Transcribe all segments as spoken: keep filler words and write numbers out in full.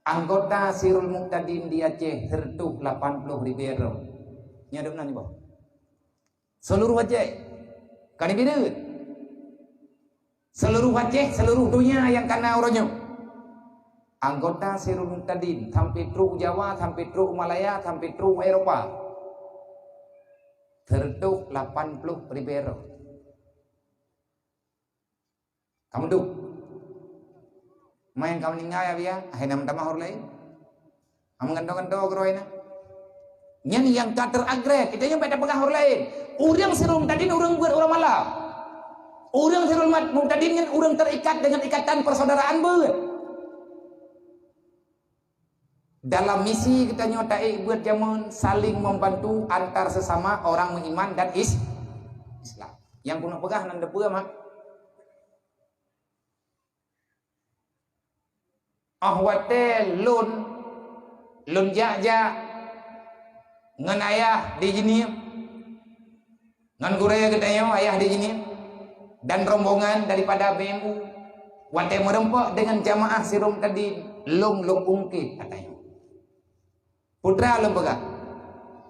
Anggota Sirul Muhtadin di Aceh seratus lapan puluh ribu droe. Nyan dok nan nyoe. Seluruh Aceh. Kan ibi deuet. Seluruh Aceh, seluruh dunia nyang kana uroe nyoe. Anggota Sirul Muhtadin, sampai trok Jawa, sampai trok Malaya, sampai trok Eropa. Seratus lapan puluh ribu droe. Kamu duek. Main kamu ninggai ya, biar. Hai nama tamah ureueng lain. Kamu ganto-ganto keuroi na. Nyan nyang ka teragré, kita nyang pada peugah ureueng lain. Ureueng Sirul Muhtadin ureueng beuet, ureueng malam. Ureueng Sirul Mat-, Muhtadin nyan ureueng terikat dengan ikatan persaudaraan beuet. Dalam misi geutanyoe taék beuet jameun saling membantu antar sesama orang beriman dan is-, Islam. Nyang keuneuk peugah nan depeue mah. Oh watée lôn, lôn jak-jak ngon ayah di Jeunieb. Ngon gurée geutanyoe ayah di Jeunieb dan rombongan daripada B M U, watée meureumpok deungon jamaah Sirul Muhtadin, lôn lôn ungkét ata nyoe. Putra lôn peugah,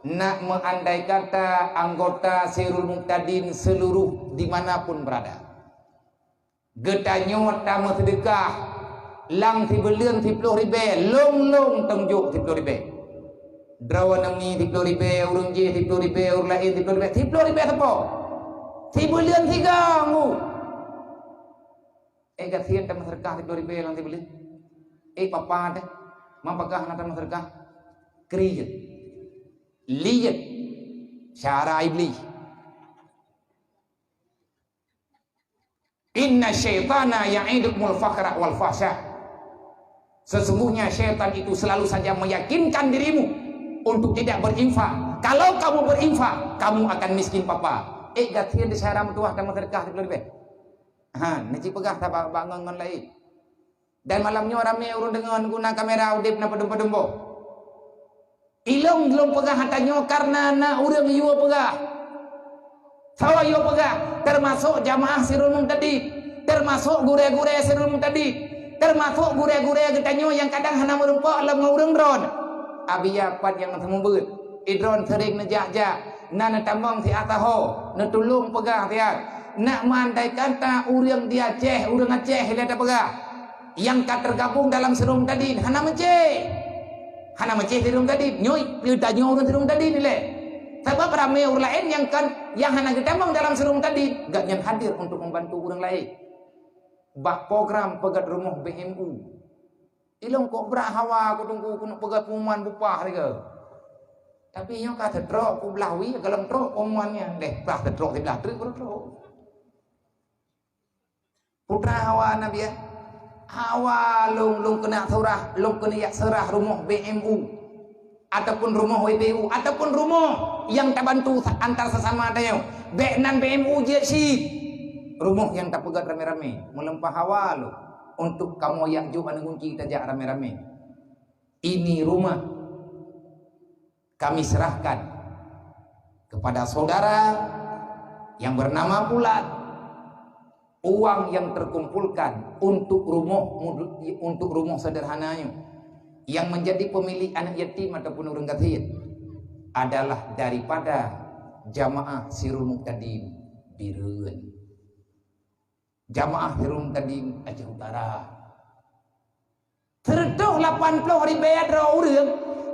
nak meuandai kata anggota Sirul Muhtadin seluruh di mana pun berada. Geutanyoe tameuseudeukah lam sibuleuen siploh ribée, lôn-lôn teunjok siploh ribée. Droeneuh mi siploh ribée, ureueng jéh siploh ribée, ureueng laén siploh ribée. Siploh ribée sapo? Sibuleuen sigoe. Eh, gasien tameuseudeukah siploh ribée lam sibuleuen. Eh, papa teuh, ma pakah na tameuseudeukah? Kriet. Liet. Syara Iblih. Inna syaitana ya'idukumul faqra wal fahsya. Sesungguhnya syaitan itu selalu saja meyakinkan dirimu untuk tidak berinfak. Kalau kamu berinfak, kamu akan miskin papa. Eh, gasien di syara meutuah dan meusedekah siploh ribée. Ha, neuci peugah saban bak ngon-ngon laén. Dan malam nyoe ramé ureueng deungon guna kamera udeb na padum-padum boh. Ilôn lôn peugah ata nyoe kareuna na ureueng yue peugah. Sawa yue peugah, teumasok jamaah Sirul Muhtadin, teumasok gurée-gurée Sirul Muhtadin, teumasok gurée-gurée geutanyoe nyang kadang hana meureumpok lom ngon ureueng droen. Abi ya pat nyang seumeubeuet, idroen seuring neujak-jak, na neutamong siat saho, neutulông peugah siat. Nak meuandai kata ureueng di Aceh, ureueng Aceh ilée tapeugah. Nyang ka teugabong dalam Sirul Muhtadin hana meucéh. Hana meucéh Sirul Muhtadin. Nyoe geutanyoe ureueng Sirul Muhtadin ilée. Sabab ramé ureueng laén nyang kon, nyang hana geutamong dalam Sirul Muhtadin, gobnyan hadir untuk membantu ureueng laén. Bak program peugét rumoh B M U. Ilôn kok brat hawa ku teungku keuneuk peugét pengumuman bupah lagée. Tapi nyoe ka teutrok ku blah wie, galom trok pengumuman nyan. Deh, blah teutrok siblah treuk baru trok. Putra hawa Nabi, eh? Hawa lôn, lôn keuneuk seurah, lôn keuneuk jak seurah rumoh B M U, ataupun rumoh W P U, ataupun rumoh nyang tabantu sa-, antar sesama tanyoe. Bék nan B M U jeuet cit. Rumoh nyang tapeugét ramé-ramé, meulimpah hawa lôn untuk kamoe jak jok aneuk gunci tajak ramé-ramé. Ini rumah kami serahkan kepada saudara yang bernama Pulat, uang yang terkumpulkan untuk rumoh mudu-, untuk rumoh sederhananya, yang menjadi pemilik anak yatim ataupun ureueng gasien adalah daripada jamaah Sirul Muhtadin Bireuen. Jamaah Sirul Muhtadin Aceh Utara. Seratus lapan puluh ribée droe ureueng,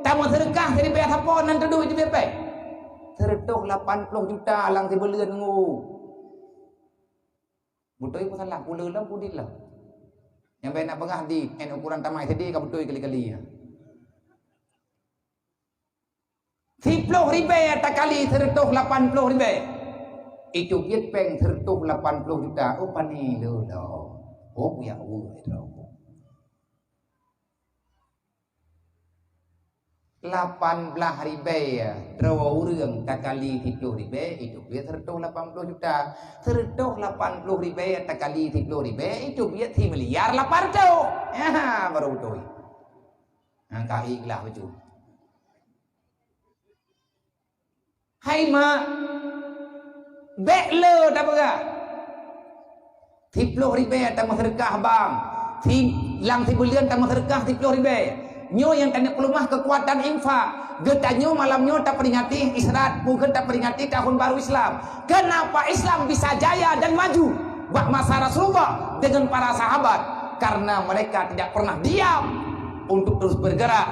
tameuseudeukah siribée sapo nan teuduek di B P. Seratus lapan puluh juta lam sibuleuen ngu. Beutôi peue salah, pula lom, pudi lom. Nyang bék nak peugah di, en ukuran tamai sedih ka beutôi kali-kali ya. Siploh ribée takali seratus lapan puluh ribée. Itu biet péng seratus lapan puluh juta. Oh, pani lom. Oh, ya Allah, ya Allah. Lapan blah ribée droe ureueng takali siploh ribée, itu biet seratus lapan puluh juta. Seratus lapan puluh ribée takali siploh ribée, itu biet similiar lapan ratus. Ya, baru beutôi. Angka ikhlas betul. Hai mak, bék le tapeugah. Siploh ribée tameuseudeukah bang. Si, lam sibuleuen tameuseudeukah siploh ribée. Nyoe nyang taneuk peuleumah keukuatan infak. Geutanyoe malam nyoe taperingati Isra, bukan taperingati tahun baru Islam. Kenapa Islam bisa jaya dan maju? Bak masa Rasulullah dengan para sahabat, karena mereka tidak pernah diam untuk terus bergerak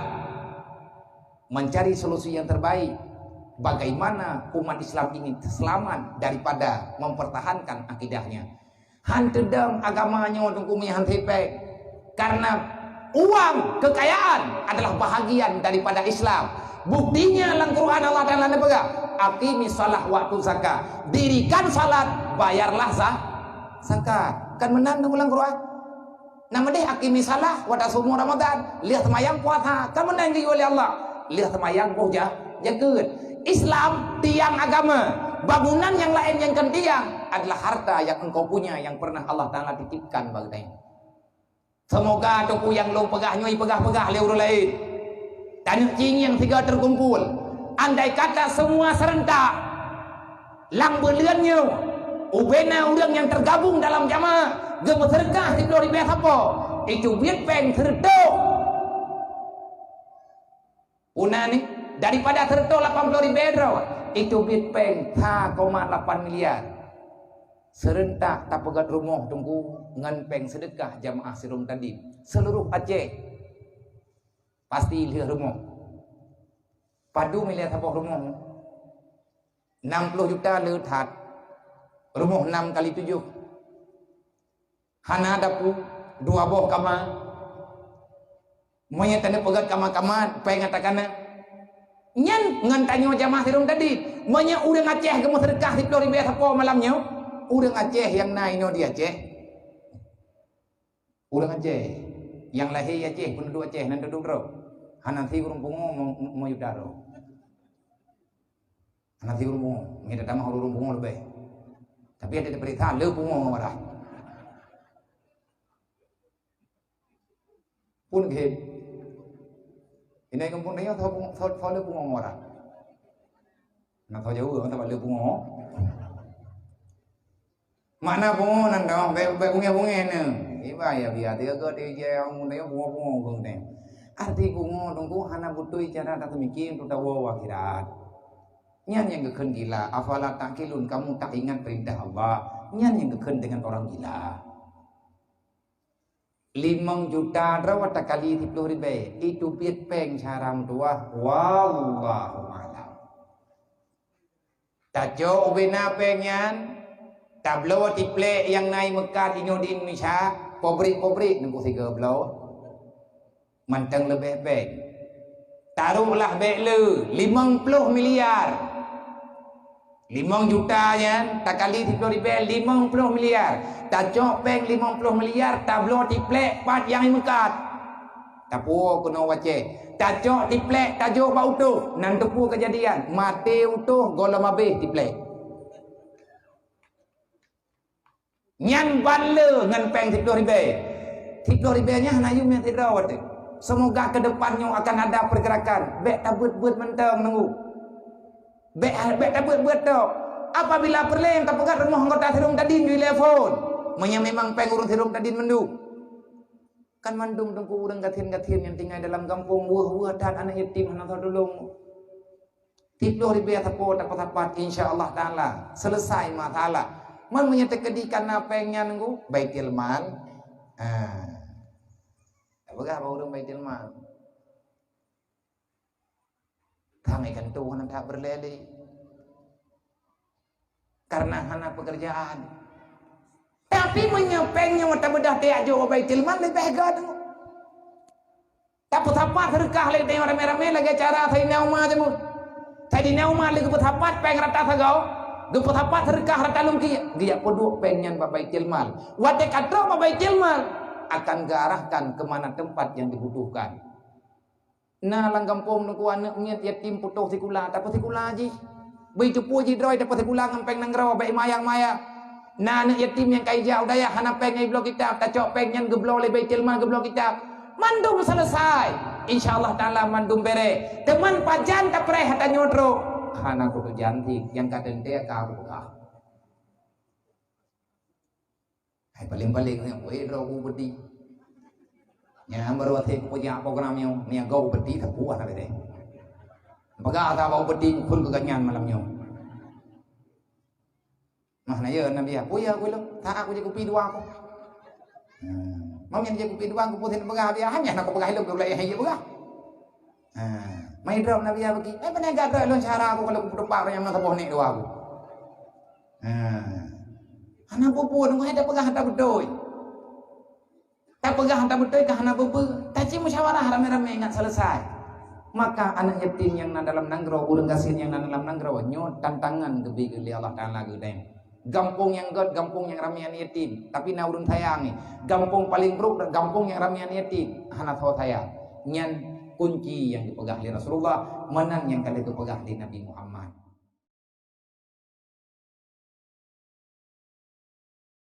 mencari solusi yang terbaik. Bagaimana umat Islam ini selamat daripada mempertahankan akidahnya? Han teudong agama nyoe Teungku meuhan sipék. Karena uang, kekayaan adalah bahagian daripada Islam. Buktinya lam Quran Allah Taala neupeugah, "Aqimis shalah wa atuz zakah." Dirikan salat, bayarlah za-, zakat. Kan meunan Teungku lam Quran? Nama deh aqimis shalah wa tasumu Ramadan. Lheueh seumayang puasa. Kan meunan geuyue lé Allah. Lheueh seumayang boh ja-, jakeuet. Islam tiang agama. Bangunan nyang laén nyang kon tiang adalah harta yang engkau punya yang pernah Allah Taala titipkan bak geutanyoe. Semoga Teungku nyang lôn peugah nyoe peugah-peugah lé ureuëng laén. Taneuk cingieng sigoe teukumpul. Andai kata semua serentak lam buleuen nyoe, ubena ureuëng nyang tergabung dalam jamaah geumeuseudeukah siplôh ribée sapo, itu biet péng seureutôh. Puna ni, daripada seureutôh lapan ploh ribée droe, itu biet péng sa koma lapan miliar. Seureuntak tapeugét rumoh Teungku ngon péng seudeukah jamaah Sirom Tadin seuluruh Aceh. Pasti lheueh rumoh. Padum miliar saboh rumoh? Nam ploh juta le that. Rumoh nam kali tujoh. Hana dapu, dua boh kama. Meunyoe taneuk peugét kama-kama, péng ata kana. Nyan ngon tanyoe jamaah Sirom Tadin. Meunyoe ureuëng Aceh geumeuseudeukah siplôh ribée sapo malam nyoe, ureuëng Aceh nyang na inoe di Aceh. Ureuëng Aceh nyang lahé di Aceh, peuneuduk Aceh, nan teuduek droe. Hana si ureuëng pungo mo-, mo-, mo yuda droe. Hana si ureuëng pungo, ngieng tatamah ureuëng pungo leubeh. Tapi ada diperiksa, le pungo ngon marah. Pun gét. Inai kampung nyoe tho, tho, tho le pungo ngon marah. Nak tho jauh, masa le pungo. Makna pungo nan dong, bèk, bèk bungéh-bungéh neu. Iba ya biasa teuga teuga pungo-pungo geuh neu. Arti pungo Teungku hana beutôi cara taseumiké untuk tawoe u akhirat. Nyan nyang geukheun gila, afala ta'qilun, kamu tak ingat perintah Allah. Nyan nyang geukheun dengan orang gila. Limong juta droe takali siplôh ribèe, itu biet péng syara meutuwah, wallahu a'lam. Tacok ubena péng nyan, tabloe tiplek nyang na i meukat inoe di Indonesia, pabrik-pabrik nungku sigoe bloe. Mantong leubeh péng. Taruhlah bèk le, limong ploh miliar. Limong juta nyan takali siplôh ribèe, limong ploh miliar. Tacok péng limong ploh miliar, tabloe tiplek pat nyang i meukat. Tapuwoe keunoe u Aceh. Tacok tiplek tajok bak utôh, nan teupeu keujadian. Maté utôh gohlom abéh tiplek. Nyan ban le ngon péng siplôh ribèe. Siplôh ribèe nyan hana yum nyang sidroe watèe. Semoga ke depan nyoe akan ada pergerakan. Bèk tabeuet-beuet mantong nunggu. Bèk, bèk tabeuet-beuet tok. Apabila peureulèe tapeugah rumoh anggota Sirom Tadin di telepon. Meunyoe memang péng ureueng Sirom Tadin mandum. Kan mandum teungku ureueng gasien-gasien nyang tinggai dalam gampông, weueh-weueh that aneuk yatim hana soe tulông. Siplôh ribèe sapo tapeusapat, insya Allah Taala selesai masalah. Man meunyoe teukeudi kana péng nyan nunggu Baitul Mal. Ha. Tapeugah bak ureueng Baitul Mal. Tangai kan tu hana that beureulee lé. Karena hana pekerjaan. Tapi meunyoe péng nyoe tabeudah tajak jok u Baitul Mal leubeh gét. Tapeusapat seudeukah lé tanyoe ramé-ramé lagèe cara Saidina Umar jameun. Saidina Umar lé geupeusapat péng rata sagoe, geupeusapat seudeukah rata lungkie, geujak peuduek péng nyan bak Baitul Mal. Watèe ka trok bak Baitul Mal, akan geuarahkan ke mana tempat yang dibutuhkan. Na lam gampông teungku aneuk miet yatim putôh sikula, tapeusikula jih. Bri teupeu jih droe tapeusikula ngon péng nanggroe, bèk mayang-mayang. Na aneuk yatim nyang ka ijak u dayah hana péng nyang jibloe kitab, tacok péng nyan geubloe lé Baitul Mal geubloe kitab. Mandum selesai. Insya Allah Taala mandum bèrèh. Teuma pajan tapreh ata nyoe trok. Hana kutu janji nyang ka teuntèe ka buka. Hai paléng-paléng nyan, weh droe ku beuti. Ya, baru até peujak program nyoe, nia gau peti teupuah tapi deh. Peugah ata bau peti phon keu gobnyan malam nyoe. Mah na ya Nabi, "Apa ya aku lom? Tak aku je kupi dua aku." Hmm. Mam yang je kupi dua aku pusing peugah dia, hanya nak peugah lom keu belah yang peugah. Ha, mai drop Nabi bagi. Eh, pernah gak drop lom cara aku kalau kupeudumpak orang yang masa boh nek dua aku. Ha. Hana peue-peue, nunggu ada peugah tak beutôi. Tapeugah hana beutôi ka hana peue-peue, taci musyawarah ramé-ramé ngat selesai. Maka aneuk yatim nyang na dalam nanggroe, ureueng gasien nyang na dalam nanggroe, nyoe tantangan geubri lé Allah Taala geutanyoe. Gampông nyang gét, gampông nyang ramé aneuk yatim, tapi na ureueng sayang nyan. Gampông paleng brok, gampông nyang ramé aneuk yatim, hana soe sayang. Nyan kunci nyang geupeugah lé Rasulullah, meunan nyang ka lheueh geupeugah lé Nabi Muhammad.